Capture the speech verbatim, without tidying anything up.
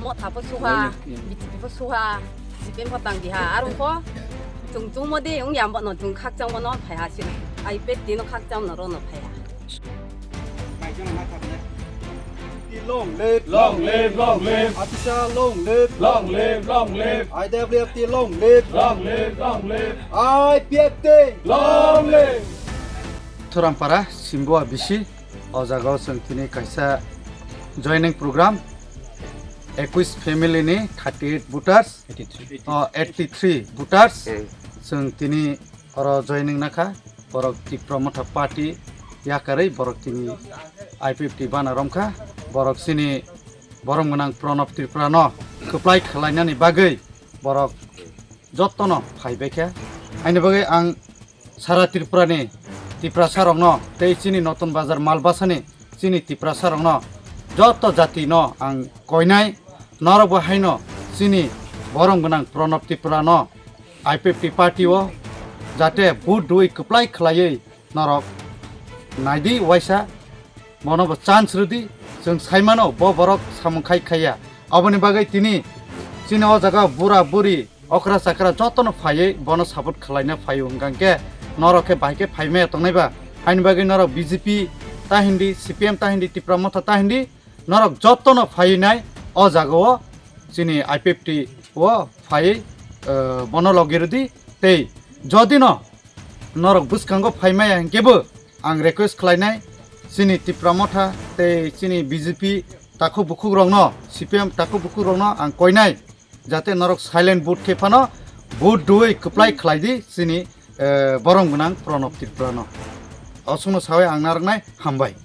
Motha pho suha, B J P pho suha, C P M pho tang diha, aro pho chwng chwngmo de wng ya, bono chwng khakchangmano phaiha sino, I P F T no khakchangmano rono phaiha. Long live, long live, long live. Atisa long live, long live, long live. I W F T long live, long live, long live. I P F T long live. Thurampara Simboa bisi o jaga o chwng tini kaisa joining program, ekwis family ni thirty eight voters, eighty three. O eighty three voters. Hmm. Chwng tini oro joining nakha, borok Tipra Motha Party yakarwi borok tini I P F T bana romkha, borok chini borom gwnang Pranab Tripura no kwplai khwlainani bagwi borok jotono phaibai kha. Haini bagwi ang sara Tripura ni Tiprasa rokno tei chini Notun Bazar Malbasa ni chini Tiprasa rokno joto jati no ang koinai, norok bo haino chini borom gwnang Pranab Tripura no I P F T party o jate vote dui kwplai khwlaiwi norok naidi waisa, bono bo chance rwdi, chwng saimano bo borok samung khai khaiya. Aboni bagwi tini chini o jaga bura buri okra chakra jotono phaiwi bono support khwlaina phaio hwnkha khe norok khe bahai khe phaimaya tongnai ba? Haini bagwi norok B J P ta hindi, C P M ta hindi, Tipra Motha ta hindi, norok jotono phainai o jaga o chini I P F T o phaiwi, eh, bono logi rwdi. Tei jodi no norok bwskango phaimaya hinkhe bo ang request khlainai chini Tipra Motha tei chini B J P takhuk bukhuk rokno, C P M takhuk bukhuk rokno ang koinai jate norok silent vote khe phano vote dui kwplai khlai di chini, eh, borom gwnang Pranab Tripura no. Osongno sawi ang narwknai, hambai.